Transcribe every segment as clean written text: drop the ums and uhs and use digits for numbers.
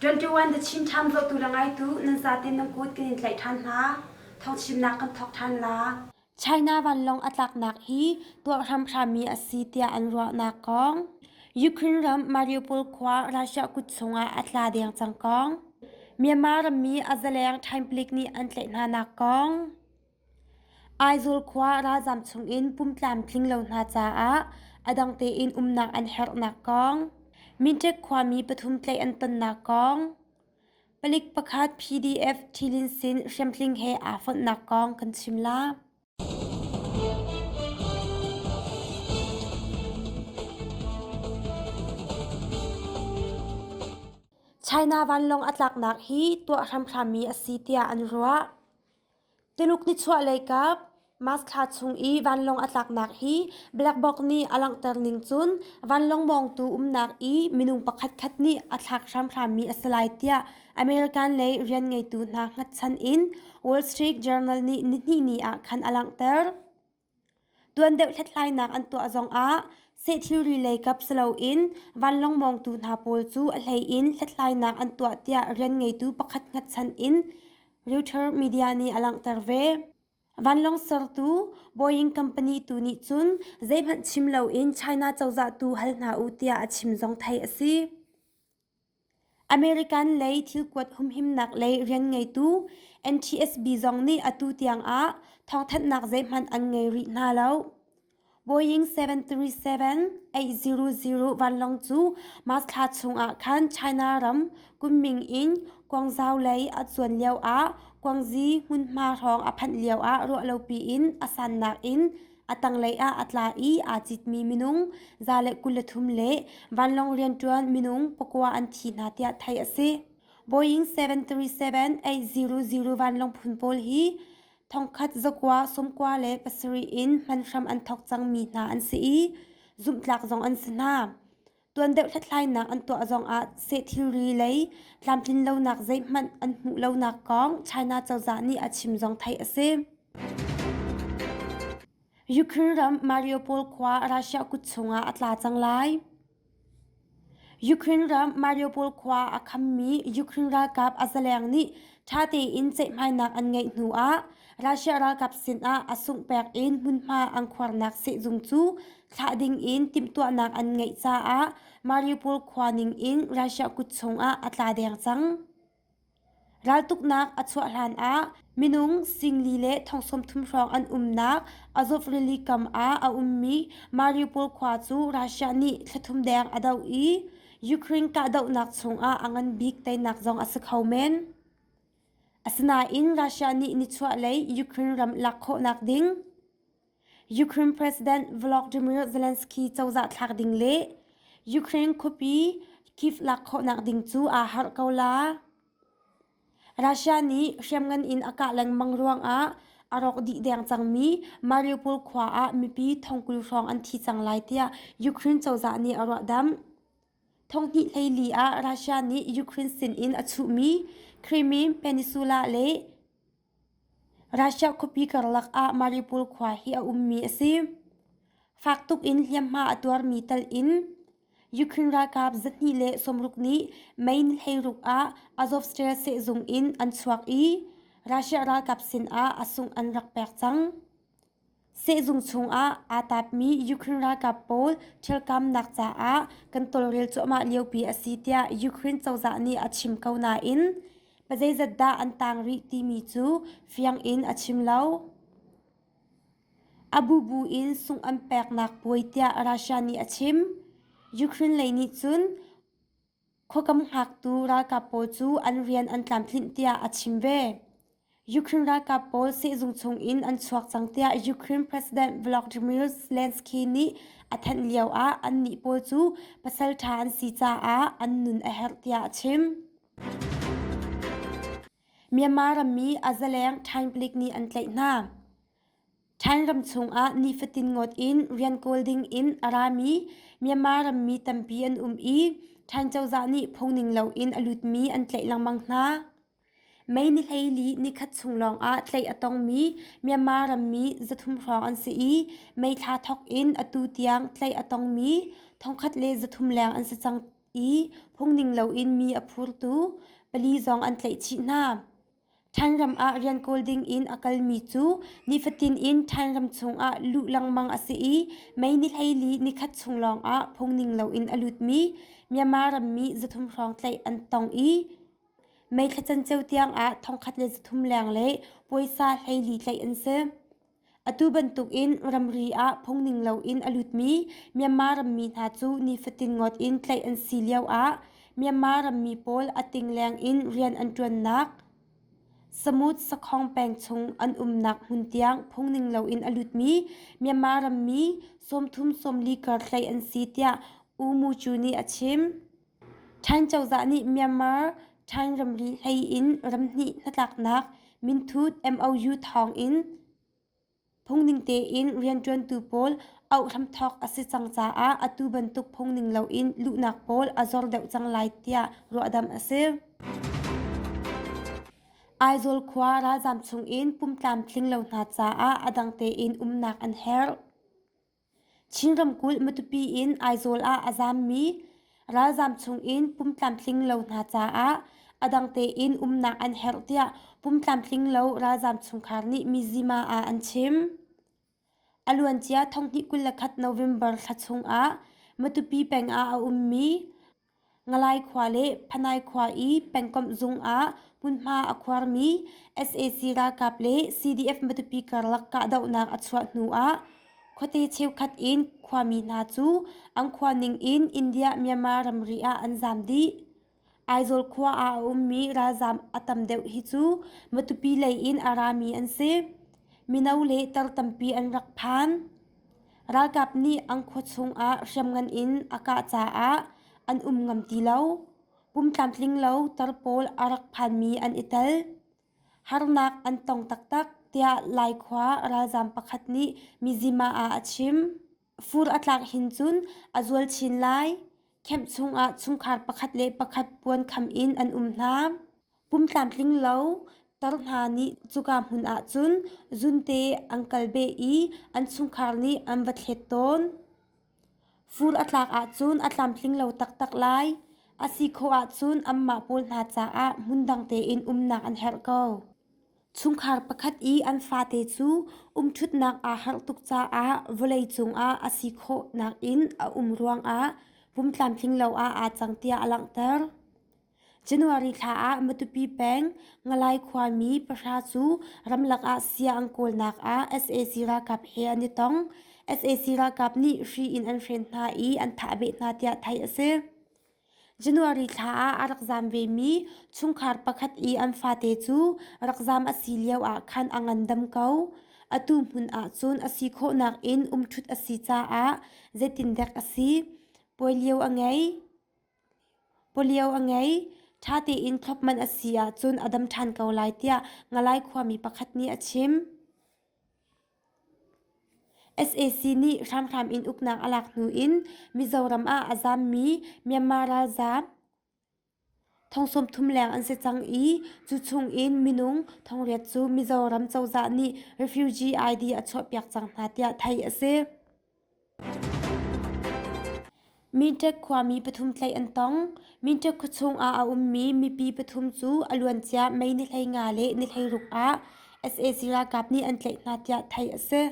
21 The Chin Times zohtu le ngaitu nan zaten nan kut kan in tlaih ṭhan hna. Thawngchimnak kan thawk ṭhan la. China vanlawng a tlaknak hi tuah hramhrammi a si tiah an ruahnak kong. Ukraine ram Mariupol khua Russia kut chungah a tla deng cang kong. Myanmar rammi a zaleng Time Palik nih an tlaih hnanak kong. Aizawl khua ralzaam chungin pumtlamtling lo hna caah a dang tein umnak an herhnak kong, Minṭek khuami pathum tlaih an tonnak kong, palik pakhat PDF Ṭhilin sin hriamtling he aa fonhnak kong kan chim la. China vanlawng a tlaknak hi tuah hramhrammi a si tiah an ruah. Tuluk nichuahlei kap Mars thla chung i vanlawng a tlaknak hi black box nih a langhter ning cun vanlawng mawngtu umnak i minung pakhatkhat nih a thlak hramhrammi a si lai tiah American lei rian ngeitu hna hngatchan in Wall Street Journal nih nihnihni ah khan a langhter. Tuan deuh hlathlainak an tuah zongah seh thilri lei kap si loin vanlawng mawngtu hna pawl cu a hlei in hlathlainak an tuah tiah rian ngeitu pakhat hngatchan in Reuters media nih a langhter ve. Vanlawng sertu Boeing company tu nih cun zeihmanh chim loin China cozah tu hal hna u tiah a chim zong theih a si. American lei thilkuat humhimnak lei rianngeitu NTSB zong nih atu tiangah thawngthanhnak zeihmanh an ngei rih hna lo. Boeing 737-800 vanlawng cu March thla chungah khan China ram Kunming in Guangzhou lei a zuan lioah Guangxi hmunhma hrawng a phanh lioah ruahlopi in a sannak in A tanglei ah a tla i aa citmi minung 123 le vanlawng rianṭuan minung pakua an thi hna tiah theih a si. Boeing 737-800 vanlawng phun pawl hi thongkhat zakua sawmkua le pasarih in hman hram an thawk cangmi hna an si i zumhtlak zong an si hna. Tuan deuh hlathlainak an tuah zongah seh thilri lei tlamtlin lonak zeihmanh an hmuh lonak kong China cozah nih a chim zong theih a si. Ukraine ram Mariupol khua Russia kut chungah a tla cang lai. Ukraine ram Mariupol khua a khammi Ukraine ralkap a zaleng nih ṭha tein ceihmainak an ngeih hnuah Russia ralkap sinah a sunghpek in hmunhma an khuarnak sehzung cu thlah dingin timhtuahnak an ngeih caah Mariupol khua ningin Russia kut chungah a tla deng cang. Raltuknak a chuah hlanah minung singli le thong 30 hrawng an umnak Azov rili kam ah a ummi Mariupol khua cu Russia nih thlathum deng a doh i Ukraine kahdohnak chungah a ngan bik teinak zong a si kho men. Asinain Russia nih nichuahlei Ukraine ram lak khawhnak ding Ukraine President Volodymyr Zelensky cozah thlak ding le Ukraine khuapi Kyiv lak khawhnak ding cu aa harh ko la. Russia nih hriamngan in a kah lengmang ruangah a rawk dih deng cangmi Mariupol khua ah mipi thongkul hrawng an thi cang lai tiah Ukraine cozah nih a ruahdamh. Thonghnih hleili ah Russia nih Ukraine sinin a chuhmi Crimean Peninsula le Russia khuapi karlak ah Mariupol khua hi a ummi a si. Fak tuk in hliamhma a tuarmi tal in Ukraine ralkap 260 nih May ni 16 ah Azovstal sehzung in an chuak i Russia ralkap sinah a sungh an rak pek cang. Sehzung chungah aa tapmi Ukraine ralkap pawl ṭhialkamnak caah kan tawlrel cuahmah liopi a si tiah Ukraine cozah nih a chim ko nain pazeizat dah an tang rih timi cu fiang in a chim lo. A bubu in sungh an peknak puai tiah Russia nih a chim. Ukraine lei nih cun Khuakam hngaktu ralkap pawl cu an rian an tlamtlinh tiah a chim ve. Ukraine ralkap pawl sehzung chung in an chuak cang tiah Ukraine President Volodymyr Zelensky nih a thanh lioah annih pawl cu pasal ṭha an si caah an nun a herh tiah a chim. Myanmar rammi a zaleng Thai palik nih an tlaih hna. Thai ram chungah nifatin ngawt in rian kawl dingin a rami Myanmar rammi tampi an um i Thai cozah nih phungning loin a lutmi an tlaih lengmang hna. May ni 14 nikhat chung lawngah tlaih a tongmi Myanmar rammi 300 hrawng an si i May thla thawk in atu tiang tlaih a tongmi 1,300 leng an si cang. i phungning loin mi a phurtu pali zong an tlaih chih hna. Ṭhanram ah rian kawl dingin a kalmi cu nifatin in ṭhanram chungah luh lengmang a si i May ni 14 nikhat chung lawngah phungning loin a lutmi Myanmar rammi 300 hrawng tlaih an tong i May thla canceo tiangah 1300 leng le puaisa 14 tlaih an si. Atu bantukin ramri ah phungning loin a lutmi Myanmar rammi hna cu nifatin ngawt in tlaih an si lioah Myanmar rammi pawl a tingleng in rian an ṭuannak Samut Sakhong peng chung an umnak hmun tiang phungning loin a lutmi Myanmar rammi 30-40 kar tlaih an si tiah U Mu Cu nih a chim. Ṭhain cozah nih Myanmar Ṭhain ramri hlei in ramhnih hnatlaknak minthut MOU thawngin phungning tein rianṭuantu pawl auh hramthawk a si cang caah atu bantuk phungning loin luhnak pawl a zor deuh cang lai tiah ruahdamh a si. Aizawl khua ralzaam chungin pumtlamtling lo hna caah a dang tein umnak an herh. Chin ramkulh Matupi in Aizawl ah a zaammi ralzaam chungin pumtlamtling lo hna caah a dang tein umnak an herh tiah pumtlamtling lo ralzaam chungkhar nih Mizzima ah an chim. A luancia 2021 November thla chungah Matupi peng ah a ummi Ngalai khua le Phanai khua i pengkomh zung ah hmunhma a khuarmi sac ralkap le CDF Matupi karlak kahdohnak a chuah hnu ah khuate cheukhat in khuami hna cu an khua ning in India-Myanmar ramri ah an zaam dih. Aizawl khua ah a ummi ralzaam a tam deuh hi cu Matupi lei in a rami an si. Mino le tar tampi an rak phan. Ralkap nih an khua chungah hriamngan in a kah caah an um ngam ti lo. Pum tlamtling lo tar pawl a rak phanmi an i tel. Harnak an tong taktak tiah Laikhua ralzaam pakhat nih Mizzima ah a chim. Fur a tlak hin cun a zual chin lai. Camp chungah chungkhar pakhat le pakhat puan kham in an um hna. Pum tlamtling lo tar hna nih cuka hmun ah cun zunte an kal beh i an chungkhar nih an va thlet tawn. Fur a tlak ahcun a tlamtling lo taktak lai. A si khawh ahcun anmah pawl hna caah hmundang tein umnak an herh ko. Chungkhar pakhat i an fate cu umṭhutnak aa harh tuk caah vawlei cungah a si khawhnak in a um ruangah pum tlamtling lo ah aa cang tiah a langhter. January thla ah Matupi peng Ngalai khuami pahra cu ramlak ah sia an kawlnak ah sac ralkap he an i tong. Sac ralkap nih hri in an hren hna i an thah beh hna tiah theih a si. January thla ah a rak zaam vemi chungkhar pakhat i an fate cu rak zaam a si lio ah khan a ngandam ko. Atu hmun ah cun a si khawhnak in umṭhut a si caah zeitindek a si. Puai lio a ngei. Pawlio a ngei. Ṭha tein thlopman a si ahcun a dam ṭhan ko lai tiah Ngalai khuami pakhat nih a chim. Sac nih hramhram in uknak a lak hnu in Mizoram ah a zaammi Myanmar ralzaam 30,000 leng an si cang i cu chung in minung 800 cu Mizoram cozah nih refugee ID a chuahpiak cang hna tiah theih a si. Minṭek khuami pathum tlaih an tong. Minṭek khuachung ah a ummi mipi pathum cu a luancia May ni 15 le ni 16 ah sac ralkap nih an tlaih hna tiah theih a si.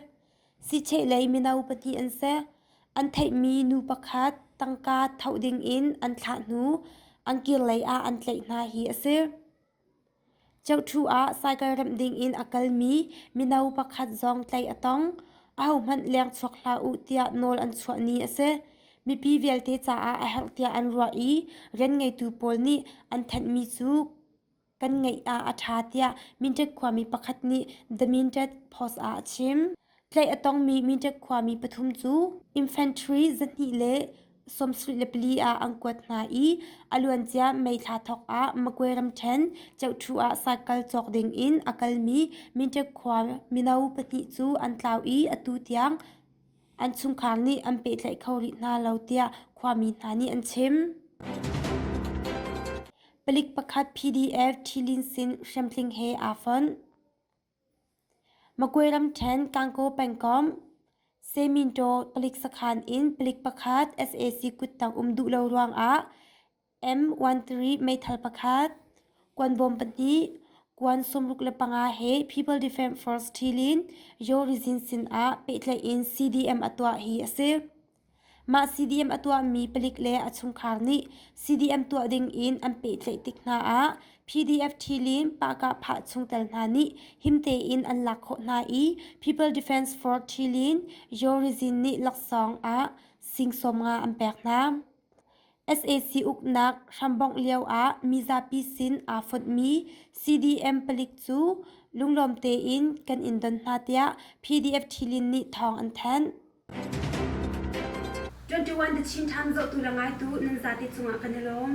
Sicheh lei mino pahnih an si. An theihmi nu pakhat tangka thoh ding in an thlah hnu an kir lei ah an tlaih hna hi a si. Ceuṭhu ah cycle remh dingin a kalmi mino pakhat zong tlaih a tong. Ahohmanh leng chuak hlah u tiah nawl an chuah ni a si. Mipi vialte caah a herh tiah an ruah i rian ngeitu pawl nih an thanhmi cu kan ngeih ah a ṭha tiah Minṭet khuami pakhat nih The Minṭet Post ah a chim. Tlaih a tongmi Minṭet khuami pathum cu infantry 274 ah an kuat hna i a luancia May thla thawk ah Magwe ramṭhen Ceuṭhu ah cycle cawk ding in a kalmi Minṭet khua mino pahnih cu an tlau i atu tiang an chungkhar nih an pehtlaih kho rih hna lo tiah khuami hna nih an chim. Palik pakhat PDF Ṭhilin sin hriamtling he aa fonh. Magwe ramṭhen Gangaw pengkomh Semintaw palik sakhan in palik pakhat sac kuttang um duh lo ruangah. M13 meithal pakhat, kuanbawm pahnih, kuan 65 he People Defence Force Ṭhilin Yaw Rizin sinah pehtlaih in CDM a tuah hi a si. Mah CDM a tuahmi palik le a chungkhar nih CDM tuah ding in an pehtlaih tik hna ah PDF Ṭhilin pahkahphah chungtel hna nih him tein an lak khawh hna i People Defence Force Ṭhilin Yaw Rizin nih laksawng ah sing 50 an pek hna. Sac uknak hrambongh lio ah mizapi sin aa fonhmi CDM palik cu lunglawm tein kan in don hna tiah PDF Ṭhilin nih thawng an thanh. 21 The Chin Times zohtu le ngaitu nan zate cungah kan i lawm.